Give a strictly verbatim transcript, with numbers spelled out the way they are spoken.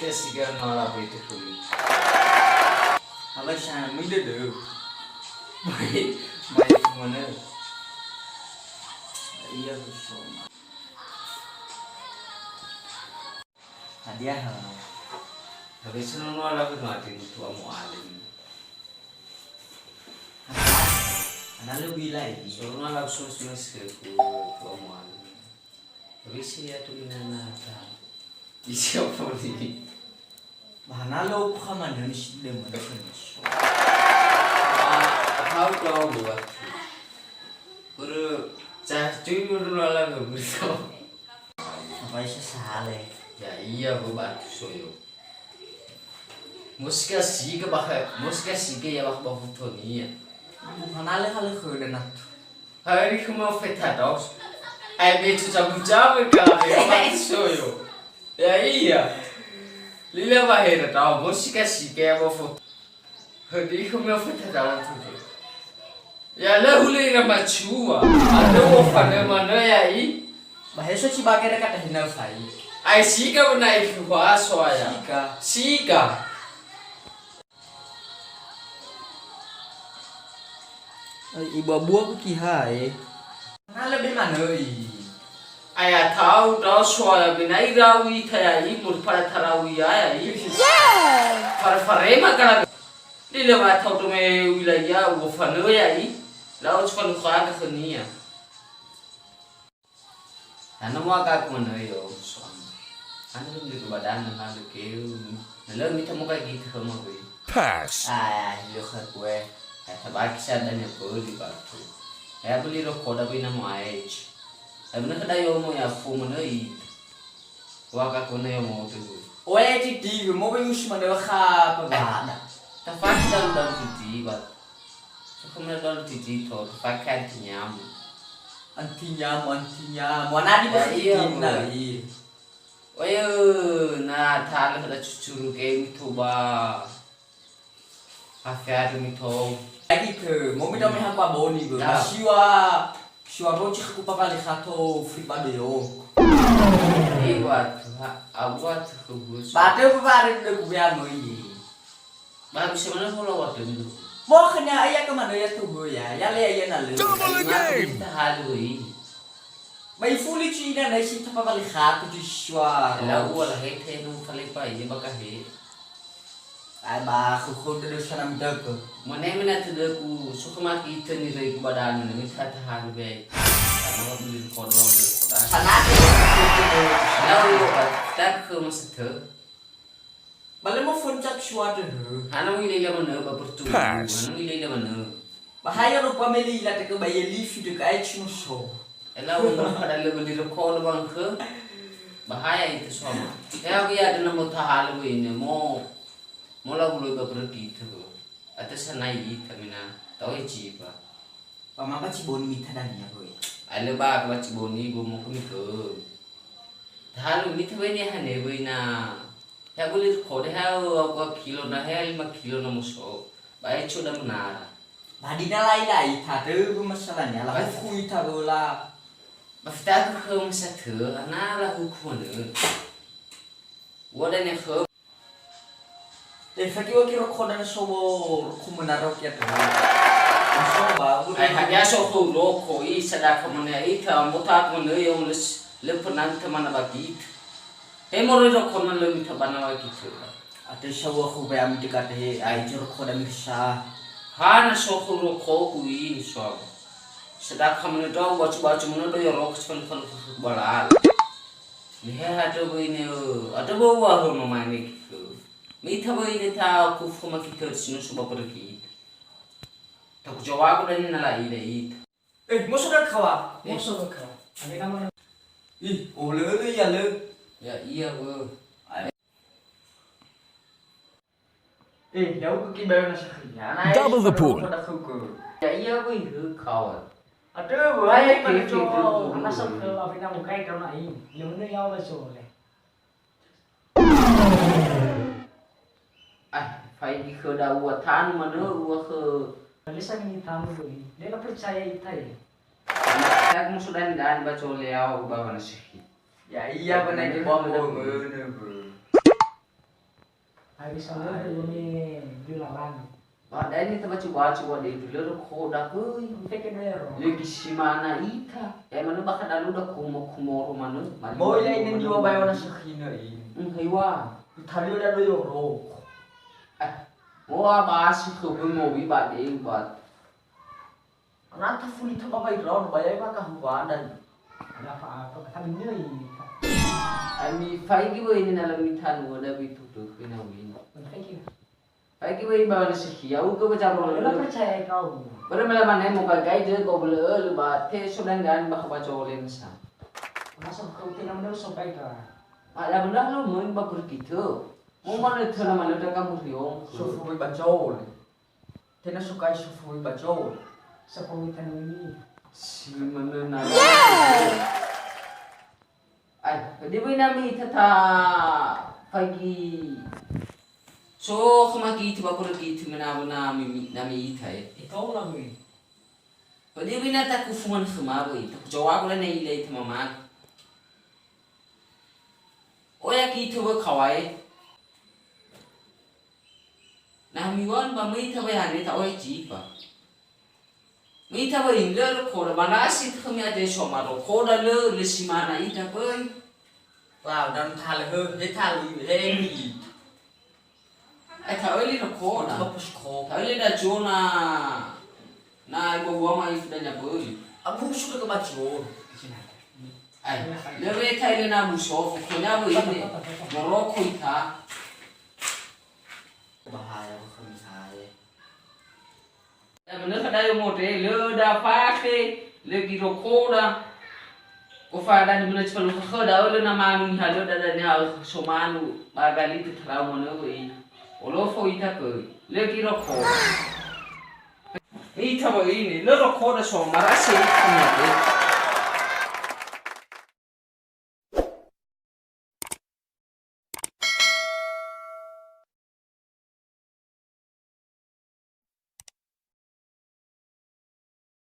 Siga no ala bete khömi. Ala sa mui dödö. Mai, mai kumana. Iya, so. Hadia ha. Tapi senono ala ku mati mutu amu alim. Ana lebih lain. Senono ala ku semester ku amu alim. Tapi si ya tu ina nata. Isi apa ni? Bahana lo ku khamana ni si de mana kan so. Ah, tahu tahu buat. Guru cah cuy guru lala guru. Apa isa sale? Ya iya, bu batu soyo. Muska siga bah, muska siga ya bah bah fotonia. Mana le hal khöda natu. Hari khöma feta dos. Ai betu cabu-cabu ka ya bah soyo. Ya iya. Lila bahera tau muska siga ya bah foto. Hari khöma feta dos tu. Ya lö hulö ira macua. Atau wo fanö manö ya'i. Ba heso cibage deka tahinau sai. Ai siga bena ifuha soaya. Siga. Siga. Ai ibabua ku kihae. Na lebe manö i. Aya tau tau soaya bena irawi ita ya'i murpada tarawi ya ya'i. Fare-farema kala. Lila wa tau tome wilayah wo fanö ya'i. Lau cufa nukhaga khönia. Ana mua ka ku manö yo, suami. Ana lu mli ku badan na lu keu. Na lö mita mo ka gitu sama gue. Pass. Ah, yo kha kue. Kata baki sa dan ya beli batu. Ya beli rokok da bina mo aej. Ya benar kada yo mo ya fu manö i. Wa ka ku na yo mo tu. Oe titi mo be usi manö kha apa bada. Tafasi dan dan titi bat. Soko mena dua titi to, pakai anti nyamuk. Anti nyamuk, anti nyamuk. Ana di Ya, pasti iya, timna, Bu. Iya. Oye, na tale kada cucuru ke mitoba. Hafe adu mito. Lagi ke, mau minta meha pa boni, Bu. Ya. Siwa, siwa roci aku papa le khato free bade yo. Iwa, ha, awa tu khubus. Bate papa are de ku ya mo ini. Baru semana kalau waktu itu. Mo khönia ia ke manö ya tuhu ya, ya le ia na lö. Double again. Kita halu i. Bai fuli ci ina na isi tapa bali khatu ci suara. La ua la he te no kale pa ia baka he. Ai ba khu khu de sana mdökö. Mane mena tu de ku suka mati itu ni rei ku badan ni ta ta halu be. Sama beli kodong de kota. Sana tu. La ua tak ke masa tu. Ba lö mofönu cacu suara döhö. Hana mo ileila manö ba pertubu. Pass. Hana mo ileila manö. Ba ha ia no pameli ila teke ba ia lifi teke ai cuma so. Ela umur pada lö beli rokok doang ke. Bahaya itu suama. Ya aku ya ada namo tahalu ini mo. Mo la bulu ba pergi itu. Atau sanai ita mina. Tahu ya ciba. Ba ma ba ciboni mita dania, boy. Ai lö ba ba ciboni, bo mo kumi ke. Tahalu mita boy ni hane, boy na. Ya boleh kode ha, wa kilo na ha, lima kilo na muso. Ba ya cuda menara. Ba dina lai-lai, ta de bu masalahnya, la Ba- huku ita bola. Ba fita ke masa te, ana la huku ne. Wa dan ya ke. Eh, faki waki rokho dan sobo rokho menara kia tu. Soba, bu Ai, hanya so ho rokho, i sadaka mana ita, mota mana ya unes, le penan teman bagi. He moro rokho na le mita bana bagi tu. Ate sawa khu be ami dekat he, ai jor kho dan sa. Hana so ho rokho ku i so. Sadaka mana do, bacu-bacu mana do ya rokho sepan kan balala. Niha atau böi ne, atau böi wa ho mama ne gitu. Mita böi ne ta ku fo ma kita sino suba pergi. Ta ku jawa ku dan na lai dai. Eh, moso da kawa. Moso da kawa. Ih, oh, le, le, ya, le. Ya, iya, bro. Eh, ya uku ki bayo na sakhi. Ana Double the pool. Pada kuku. Ya iya ku ihu kawan. Aduh, wahai mana cowok. Ana sakhi, apa nak mukai kau nak ini? Yang mana ya Allah soleh. Ah, faigi khöda ua tanu manö ua khö. Lesa ni tanu böi. Dia la percaya ita ya. Tak musuh dan dan baca oleh au bawa nasihi. Ya iya, benar ni bom bom. Hari Sabtu, Hari. Ini di lalang. Ba dai ni tabacu-bacu wa dai dulu ro khoda, oi. Feke dero. Lagi simana ita. Ya mana bakal dalu da kumo-kumo rumah nu. Moi la ini dua bayo na sekhina ini. Hmm, haiwa. Tali udah do yoro. Eh, mo abasi ke mo wi ba dai ba. Na tafuli taba bai raon, ba yai maka huwada ni. Ada apa-apa, kata bener ini. Ami faigi wei ni dalam mitanu ada bitu tu kena wei. Thank you. Faigi wei ba na sihia, uga baca Kalau boleh. Percaya kau. Boleh malam mana mau gagai je kau boleh lu ba te sudah ngan ba baca oleh masa. Masa kau tidak mau sampai ke. Ada benar lu main ba pergi tu. Mau mana tu nama lu dah kamu riong. Sofu wei baca oleh. Tena sukai sofu ba jol. Sofu ba tanumi. Si menena. Ai, di bui nami tata pagi. So, khema gitu, ba kore gitu, mena, mena, nami, nami ita, eh. Ito nami. Di bui na taku fuman khema, bui. Taku jawa, bui na ile ita mama. Oya gitu, bui kawai. Na miwan ba mita ba yane ta oe jipa. Mita ba in lö khoda manasi khömi ade so maro khoda lö, lö simana ita böi. Lau dan tal he, he tal he mi. Ai ta oe li no khoda. Hopus khoda. Ta oe li da jona. Na ibu wa ma ifu danya böi. Abu sudah ke bacio. Ai, lö weta ile na muso, fokhonya wö ine. Noroko ita. Bahaya, bahaya. Ya, bener kada yo mote, lö da fake, lö giro khoda. Ko fada ni bener cepalu khöda, lö na manu ni halo da da ni halo somanu, bagali te trauma no wö i. Olofo ita ke, lö giro khoda. Ita wö ini, lö ro khoda so, marase ita ni.